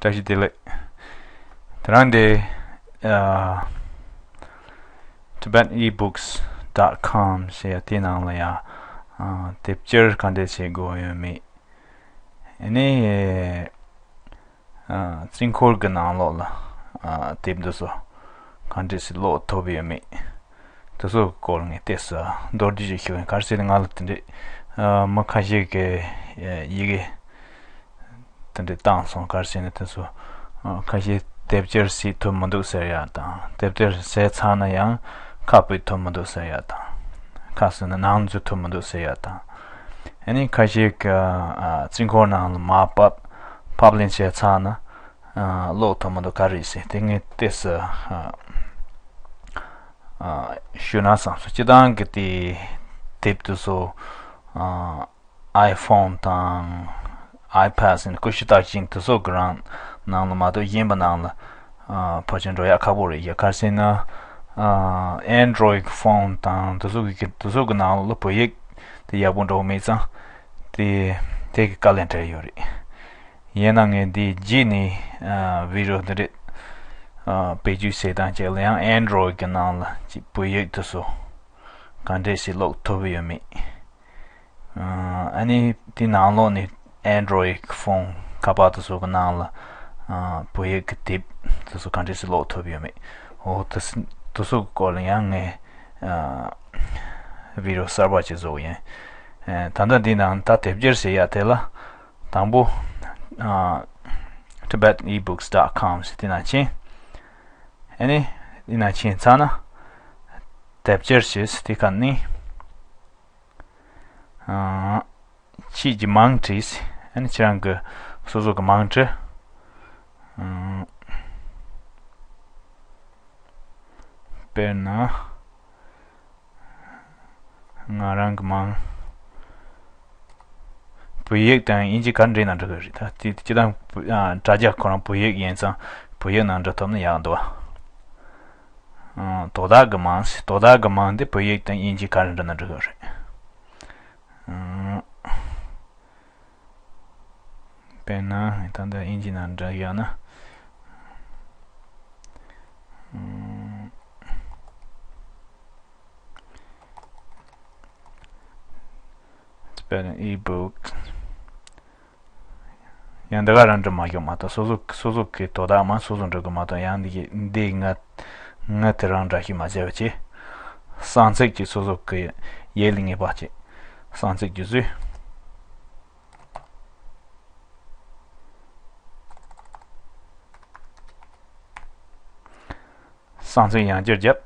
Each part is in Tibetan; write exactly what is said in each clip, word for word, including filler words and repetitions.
བཀྲ་ཤིས་བདེ་ལེགས། དེ་རིང་འདི་ཨ། tibet ebooks dot com ཞེས་དེའི་ནང་ལ་ཡང་ཨ། དེབ་སྐྱེལ་ག་འདྲས་བྱེད་དགོས་ཡོད་མེད། ཨ་ནི་ཨ། རྩིས་འཁོར་གྱི་ནང་ལོགས་ལ་ཨ། དེབ་འདི་ཚོ་ག་འདྲས་སེ་ཀློག་ཐུབ་ཡོད་མེད། དེ་ཚོའི་སྐོར་ངས་ཏོག་ཙམ་མདོར་བསྡུས་ཤིག་ཞུ་ཡིན། ག་རེ་ཟེར་ན་ང་ལ་དེ་འདྲས་ཨ། མི་ཁ་ཤས་ཀྱིས་ཡི་གེ་དེ་འདྲས་བཏང་སོང་། ག་རེ་ཟེར་ན་དེ་ཚོ་ཨ། ཁ་ཤས་དེབ་སྐྱེལ་བྱེད་ཐུབ་མི་འདུག་ཟེར་ཡ་དང་། དེབ་སྐྱེལ་བྱས་ཚར་ན་ཡང་ཁ་ཕྱེ་ཐུབ་མི་འདུག་ཟེར་ཡ་དང་། ཁ་ཕྱེ་ན་ནང་འཛུལ་ཐུབ་མི་འདུག་ཟེར་ཡ་དང་། ཨ་ནི་ཁ་ཤས་ཀྱིས་ཨ། རྩིས་འཁོར་ནང་ལ་མར་ཕབ་ཕབ་ལེན་བྱས་ཚར་ན་ཨ། ཀློག་ཐུབ་མི་འདུག་ག་རེ་ཟེར། དེ་ངས་ཏོག་ཙམ་ཨ། ཨ། ཞུས་ན་བསམ་སོང་། སྤྱིར་བཏང་གི་དེ་དེབ་དེ་ཚོ་ཨ། iPhone དང་iPad ཟེར་ནས་ཀུ་ཤུ་རྟགས་ཅན་དེ་ཚོ་གི་རང་ནང་ལ་མ་གཏོགས་གཞན་པ་ནང་ལ་ཨ། ཕལ་ཆེར་འགྲོ་ཡག་ཁག་པོ་རེད། ཡ་ག་རེ་ཟེར་ན་ཨ། Android phone དང་དེ་ཚོ་གི་དེ་ཚོ་གི་ནང་ལ་བོད་ཡིག་དེ་ཡག་པོ་འགྲོ་མེད་ཙང་དེ་དེ་གི་དཀའ་ལས་འཕྲད་ཡོད་རེད། ཡིན་ན་ངས་འདི་རྗེས་ནས་ཨ། བི་ཌི་ཡོ་འདི་འདྲས་ཨ། བེད་སྤྱོད་བྱེད་སྟངས་ཅིག་ལ་ཡང་Android གི་ནང་ལ་ཅིག་བོད་ཡིག་དེ་ཚོ་ག་འདྲས་ཞིག་ཀློག་ཐུབ་ཡོད་མེད། ཨ། ཨ་ནི་དེ་ནང་ལོགས་ནས་Android phone ཁ་པར་དེ་ཚོ་གི་ནང་ལ་ཨ། བོད་ཡིག་གི་དེབ་དེ་ཚོ་ག་འདྲས་ཞིག་ཀློག་ཐུབ་ཡོད་མེད། འོ་དེ་དེ་ཚོ་གི་སྐོར་ལ་ཡང་ངས་ཨ། བི་ཌི་ཡོ་གསར་པ་ཅིག་བཟོ་གི་ཡིན། ཨ། ད་ལྟ་འདི་ནང་ད་དེབ་སྐྱེལ་བྱེད་ཡ་དེ་ལ། དང་པོ་ཨ། tibet ebooks dot com ཞེས་དེ་ནང་ཕྱིན། ཨ་ནི་དེ་ནང་ཕྱིན་ཚར་ན་དེབ་སྐྱེལ་ཞེས་དེ་ག་ནི་ཨ། ཁྱེད་ཀྱི་མིང་བྲིས། ཨ་ནི་ཁྱེད་རང་གི་སོ་སོ་གི་མིང་བྲིས། ཨ། དཔེར་ན། ང་རང་གི་མིང་། བོད་ཡིག་དང་དབྱིན་ཇི་ག་རེ་འབྲི་ན་འགྲིག་གི་རེད། ད་དེ་སྤྱིར་བཏང་བོད་ཨ། དྲ་རྒྱ་ཁོ་རང་བོད་ཡིག་ཡིན་ཙང་བོད་ཡིག་ནང་འབྲི་ཐུབ་ན་ཡག་འདུག་ཨ། དོ་བདག་གི་མིང་། དོ་བདག་གི་མིང་འདི་བོད་ཡིག་དང་དབྱིན་ཇི་ག་རེ་འབྲི་ན་འགྲིག་གི་རེད། ཨ། དཔེར་ན་ད་ལྟ་དབྱིན་ཇི་ནང་འབྲི་ཡག་ན། ཨ། དཔེར་ན་ebook ཡང་འདི་ག་རང་འབྲི་མ་ཤོག་མ་གཏོགས། སོ་སོ་སོ་སོ་གི་དོ་བདག་མ་སོ་སོ་འབྲི་དགོས་མ་གཏོགས། ཡང་འདི་གི་འདི་ང་ང་དེ་རང་འདྲ་ཞིག་མ་བྱས་པ་བྱས། གསང་ཚིག་ཅིག་སོ་སོ་གི་ཡིག་ལ་ངེས་པ་ཅིག་གསང་ཚིག་ཅིག་བཟོས། གསང་ཚིག་ཡང་བསྐྱར་བརྒྱབ།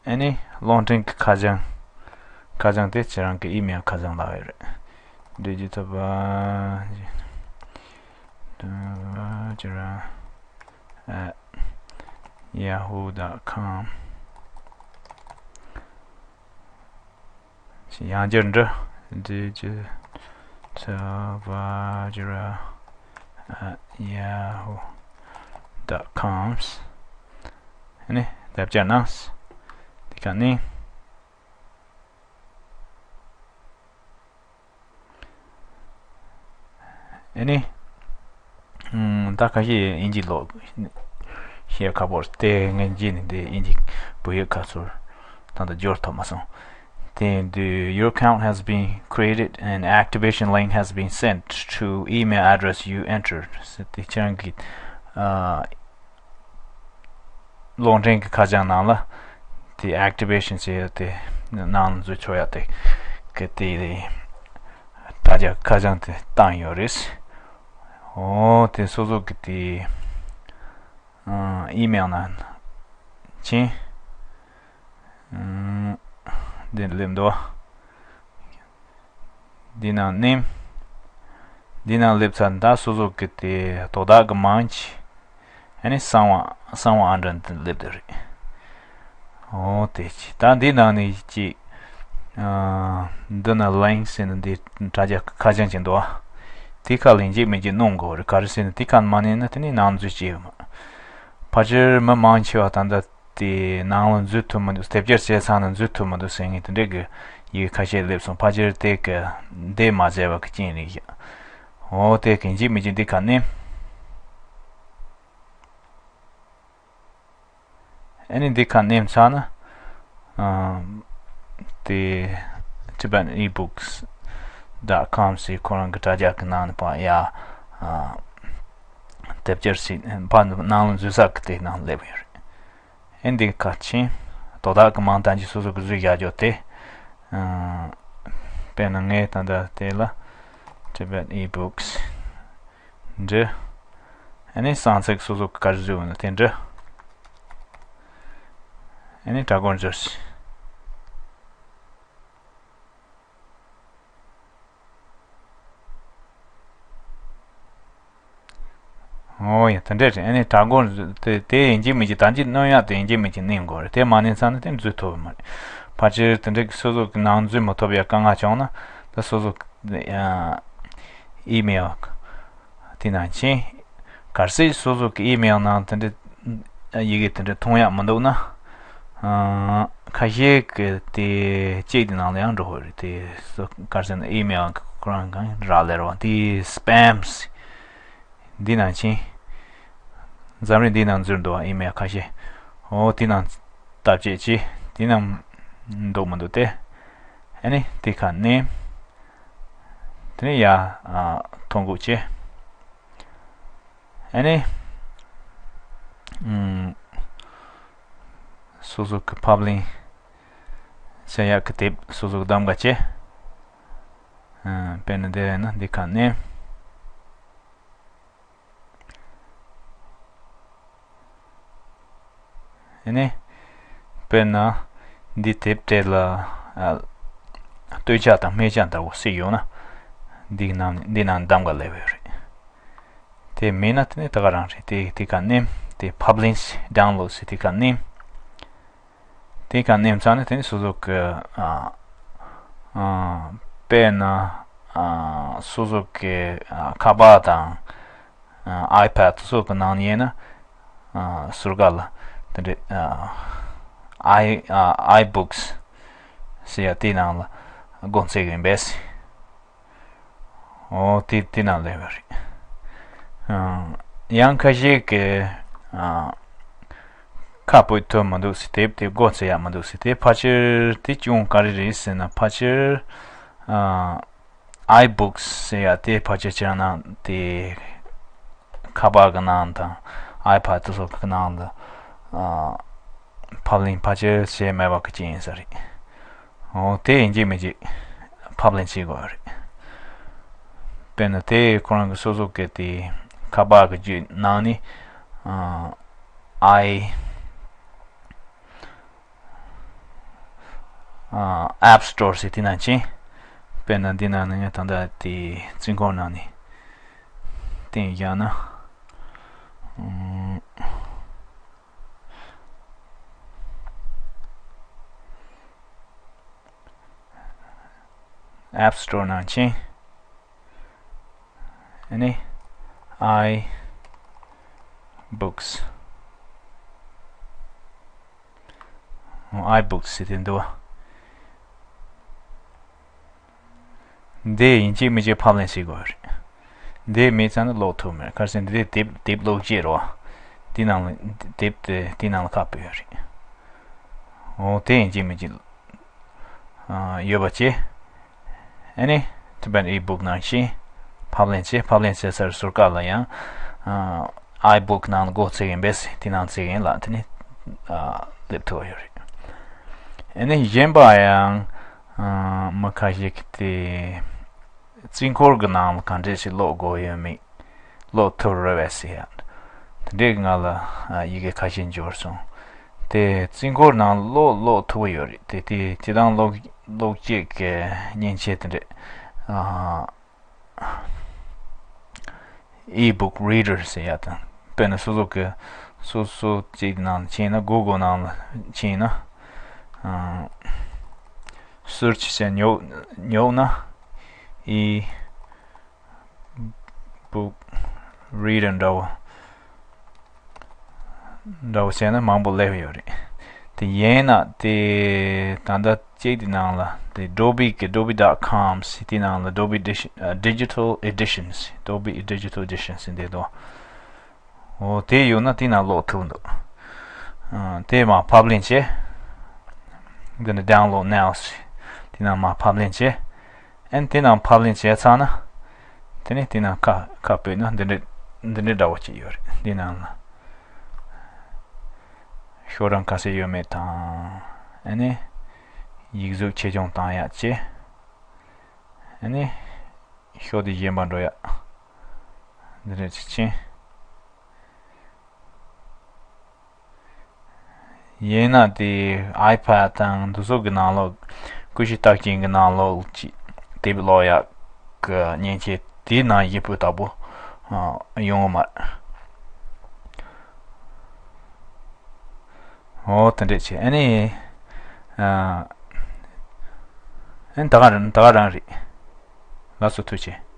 ཨ་ནི་རླུང་འཕྲིན་གྱི་ཁ་བྱང་། ཁ་བྱང་དེ་ཁྱེད་རང་གི་ཨི་མེལ་ཁ་བྱང་ལབ་ཡོད་རེད། digital at yahoo dot com ཡང་བསྐྱར་འབྲི། digital vajra at yahoo dot com ཨ་ནི་དེབ་སྐྱེལ་གནང་། དེ་ག་ནི། ཨ་ནི། ཨུམ། ད་ཁ་ཤས་དབྱིན་ཇི་ཀློག་ཤེས་ཁག་པོ་རེད་དེ། ངས་རྗེས་ནས་འདི་དབྱིན་ཇི་བོད་ཡིག་ཁ་ཚུར་ད་ལྟ་སྦྱོར་ཐུབ་མ་སོང་། དེ་དུས། Your account has been created and activation link has been sent to email address you entered ཟེར་ཏེ། ཁྱེད་རང་གི་ཨ། རླུང་འཕྲིན་གྱི་ཁ་བྱང་ནང་ལ་དེ་activation ཟེར་ཡ་དེ་ནང་ལ་འཛུལ་ཆོག་ཡ་དེ་གི་དེ་དྲ་རྒྱ་ཁ་བྱང་དེ་བཏང་ཡོད་རེད། འོ་དེ་སོ་སོ་གི་དེ་ཨ། ཨི་མེལ་ནང་ཕྱིན། ཨ། འདི་སླེབས་འདུག་འདི་ནང་མནན། འདི་ནང་སླེབས་ཚར། ད་སོ་སོ་གི་དེ་དོ་བདག་གི་མིང་ཅིག་ཨ་ནི་གསང་བ་གསང་བ་ཨང་གྲངས་འདི་སླེབས་བསྡད་རེད། འོ་དེ་ཅིག་ད་འདི་ནང་ནས་ཅིག་ཨ། འདི་ན་ལིང་ཟེར་ནས་འདི་དྲ་རྒྱ་ཁ་བྱང་ཅིག་འདུག་ཨ། དེ་ཁ་ལེན་གཅིག་མིན་གཅིག་གནོན་དགོས་རེད། ག་རེ་ཟེར་ན་དེ་ཁ་མ་མནན་ན་དེ་ནས་ནང་འཛུལ་བྱེད་ཡོད་མ། ཕལ་ཆེར་མི་མང་ཆེ་བ་ད་ལྟ་ དེ་ནང་ལ་འཛུལ་ཐུབ་མི་འདུག་དེབ་སྐྱེལ་བྱས་ཚར་ན་འཛུལ་ཐུབ་མི་འདུག་ཟེར་མཁན་དེ་འདྲ་གི་ཡི་གེ་ཁ་ཤས་སླེབས་སོང་། ཕལ་ཆེར་དེ་གི་འདི་མ་བཟོས་པ་གི་རྐྱེན་རེད་ཤག་འོ་དེ་གི་ཡིན་གཅིག་མིན་གཅིག་འདི་ཁ་ནེམ། ཨ་ནི་འདི་ཁ་ནེམ་ཚར་ན། ཨམ། དེ་Tibetan ebooks dot com ཟེར་ཁོ་རང་གི་དྲ་རྒྱ་གི་ནང་ནས་ཕར་ཡ། ཨ། དེབ་སྐྱེལ་ཟེར་ཕར་ནང་ལ་འཛུལ་ས་གི་དེ་ནང་སླེབས་ཡོད་རེད། ཨེ་འདི་ག་ཕྱིན། དོ་བདག་གི་མིང་ཐམས་ཅད་སོ་སོ་གི་བཟོས་བཞག་རྒྱུ་དེ། ཨ། དཔེར་ན་ངས་ད་ལྟ་དེ་ལ་Tibet ebooks འབྲི། ཨ་ནི་གསང་ཚིག་སོ་སོ་གི་ག་རེ་བཟོས་ཡོད་ན་དེ་འབྲི། ཨ་ནི་དྲ་སྒོར་འཛུལ་ཞིག་ཨོ་ཡ། དེ་འདྲས་རེད། ཨ་ནི་དྲ་སྒོར་དེ་དེ་ཡིན་གཅིག་མིན་གཅིག་ད་གཅིག་སྣོན་ཡག་དེ་ཡིན་གཅིག་མིན་གཅིག་སྣོན་དགོས་རེད། དེ་མ་སྣོན་ཚར་ན་དེ་འཛུལ་ཐུབ་ཡོད་མ་རེད། ཕལ་ཆེར་དེ་འདྲས་སོ་སོ་གི་ནང་འཛུལ་མི་ཐུབ་ཡ་དཀའ་ངལ་བྱུང་ན་ད་སོ་སོ་ཨི་མེལ་དེ་ནང་ཕྱིན། གལ་སྲིད་སོ་སོ་གི་ཨི་མེལ་ནང་དེ་འདྲས་ཡི་གེ་དེ་འདྲས་མཐོང་ཡག་མི་འདུག་ན། ཨ། ཁ་ཤས་ཀྱི་དེ་ཅེག་དེ་ནང་ལ་ཡང་འགྲོ་དགོས་རེད། དེ་སོ་གལ་སྲིད་ཨི་མེལ་ཁོ་རང་གང་རག་ལས་རོགས། དེ་སྤེམ་འདི་ནང་ཕྱིན། འཛམ་རིག་འདི་ནང་འཛུལ་འདུག་ཨི་མེལ་ཁ་ཤས། འོ་དེ་ནང་བཏབ་བྱས་ཅི་དེ་ནང་འདུག་མི་འདུག་སྟེ། ཨ་ནི་དེ་ཁ་ནེམ། དེ་ནས་ཡ། ཨ། ཐོ་འགོད་བྱས། ཨ་ནི། ཨུམ། སོ་སོ་གི་ཕབ་ལེན་བྱེད་ཡག་གི་དེབ་སོ་སོ་གི་གདམ་ག་བྱས། ཨ། དཔེར་ན་འདི་ཡིན་ན་འདི་ཁ་ནེམ། ཨ་ནི། དཔེར་ན། འདི་དེབ་དེ་ལ། ཨ། སྟོད་ཆ་དང་སྨད་ཆ་འདྲ་བོ་སྲིད་ཡོད་ན། འདི་ནང་འདི་ནང་གདམ་ག་སླེབས་ཡོད་རེད། དེ་མེད་ན་དེ་ནི་ད་ག་རང་རེད། དེ་དེ་ག་ནེམ། དེ་ཕབ་ལེན་ཌའུན་ལོཌ་ཟེར་དེ་ག་ནེམ། དེ་ག་ནེམ་ཚར་ན་དེ་ནི་སོ་སོ་གི། ཨ། ཨ། དཔེར་ན། ཨ། སོ་སོ་གི། ཨ། ཁ་པར་དང་། ཨ། ཨའི་པེཌ་སོགས་ཀྱི་ནང་ཡིན་ན། ཨ། ཟུར་ཁ་ལ་དེ་འདྲའི། ཨ། ཨའི། ཨ། ཨའི་བུག་སི་ཟེར་ཡ་དེའི་ནང་ལ་སྒོ་འབྱེད་ཀྱི་ཡིན་པས། འོ་དེ་དེ་ནང་སླེབས་ཡོད་རེད། ཨ། ཡང་ཁ་ཤས་ཀྱིས། ཨ། ཁ་སྤོ་ཐུབ་མི་འདུག་ཟེར། དེབ་དེ་སྒོ་འབྱེད་ཡག་མི་འདུག་ཟེར། དེ་ཕལ་ཆེར་དེ་རྐྱེན་ག་རེ་རེད་ཟེར་ན། ཕལ་ཆེར། ཨ། ཨའི་བུག་སི་ཟེར་ཡ་དེ་ཕལ་ཆེར་ཁྱེད་རང་ནང་དེ་ཁ་པར་གི་ནང་དང་ཨའི་པེཌ་དེ་ཚོ་གི་ནང་ལ། ཨ། ཕབ་ལེན་ཕལ་ཆེར་བྱས་མེད་པ་གི་རྐྱེན་ཡིན་ས་རེད། འོ་དེ་ཡིན་གཅིག་མིན་གཅིག་ཕབ་ལེན་བྱེད་དགོས་རེད། དཔེར་ན་དེ་ཁོ་རང་གི་སོ་སོ་གི་དེ་ཁ་པར་གི་བརྒྱུད་ནང་ནས། ཨ། ཨའི། ཨ། ཨེབ་སི་ཊོར་ཟེར་དེ་ནང་ཕྱིན། དཔེར་ན་འདི་ནང་ནས་ངས་ད་ལྟ་དེ་རྩིས་འཁོར་ནང་ནས་བསྟན་བཞག་ན། ཨུམ། ཨེབ་སི་ཊོར་ནང་ཕྱིན། ཨ་ནི། ཨའི་བུག་སི། ཨའི་བུག་སི་ཟེར་དེ་འདུག་བ། འདི་ཡིན་གཅིག་མིན་གཅིག་ཕབ་ལེན་བྱེད་དགོས་རེད། འདི་མེད་ཙང་ནི་ཀློག་ཐུབ་མེད། གལ་སྲིད་འདི་དེབ་དེབ་ཀློག་བྱེད་རོགས། དེ་ནང་ལ་དེབ་དེ་དེ་ནང་ལ་ཁ་ཕབ་ཡོད་རེད། འོ་དེ་ཡིན་གཅིག་མིན་གཅིག་ཨ། ཡོད་པ་བྱས། ཨ་ནི། Tibetan ebook ནང་ཕྱིན། ཕབ་ལེན་བྱས། ཕབ་ལེན་བྱས་ཚར་ཟུར་ཁ་ལ་ཡང་། ཨ། ཨའི་བུག་ནང་སྒོ་འབྱེད་ཡིན་པས་དེ་ནང་འབྱེད་ཡིན་ལ་དེ་ནི། ཨ། སླེབས་ཐུབ་པ་ཡོད་རེད། ཨ་ནི་གཞན་པ་ཡང་། ཨ། མི་ཁ་ཤས་ཀྱིས་དེ། རྩིས་འཁོར་གྱི་ནང་ལ་ག་འདྲས་ཞིག་ཀློག་དགོས་ཡོད་མེད། ཀློག་ཐུབ་རེད་པས་ཟེར་ཡ། དེ་འདྲས་ང་ལ་ཡི་གེ་ཁ་ཤས་འབྱོར་སོང་། དེ་རྩིས་འཁོར་ནང་ཀློག་ཀློག་ཐུབ་ཀྱི་ཡོད་རེད། དེ་དེ་དེ་དང་ཀློག་ཀློག་བྱེད་ཀྱི་མཉེན་ཆས་དེ་འདྲས། ཨ། ebook reader ཟེར་ཡ་དང་། དཔེར་ན་སོ་སོ་གི་སོ་སོ་གཅིག་ནང་ཕྱིན་ན། གུ་གལ་ནང་ལ་ཕྱིན་ན། ཨ། སུར་ཆི་བྱས་ཉོ་ཉོ་ན། ཨི་བུག་རི་ཌར་འདྲ་བོ་ འདྲ་བོ་བྱས་ན་མང་པོ་སླེབས་ཡོད་རེད། དེ་ཡིན་ན་དེ་ད་ལྟ་གཅིག་དེ་ནང་ལ་དེ་Adobe་གི་Adobe dot com་ཟེར་དེ་ནང་ལ་Adobe Edition- ཨ། Digital Edition་ཟེར། Adobe Digital Edition་ཟེར་འདི་འདུག་འོ་དེ་ཡོད་ན་དེ་ནང་ཀློག་ཐུབ་འདུག་ཨ། དེ་མར་ཕབ་ལེན་བྱས། འདི་ནས་Download Now་ཟེར། དེ་ནང་མར་ཕབ་ལེན་བྱས། ཨན་དེ་ནང་ཕབ་ལེན་བྱས་ཚར་ན། དེ་ནས་དེ་ནང་ཁ་ཁ་བོད་ན་འདི་འདྲ་འདི་འདྲ་འདྲ་བོ་ཅིག་ཡོད་རེད། འདི་ནང་ལ་ཤོག་གྲངས་ག་ཚད་ཡོད་མེད་དང་། ཨ་ནི་ཡིག་གཟུགས་ཆེ་ཆུང་བཏང་ཡག་བྱས། ཨ་ནི་ཤོག་དེ་གཞན་པ་འགྲོ་ཡག་འདི་འདྲ་ཅིག་ཕྱིན། ཡིན་ན་དེ་iPad་དང་འདི་ཚོ་གི་ནང་ལོགས། ཀུ་ཤུ་རྟགས་ཅན་གྱི་ནང་ལོགས་ཅིག་དེབ་ཀློག་ཡག་གི་མཉེན་ཆས་དེའི་ནང་བཞིན་པོ་ལྟ་བུ་ཡོང་གི་མ་རེད། འོ་དེ་འདྲས་བྱས། ཨ་ནི། ཨ་ནི་ད་ག་རང་ད་ག་རང་རེད། ལགས་སོ། ཐུགས་རྗེ་ཆེ།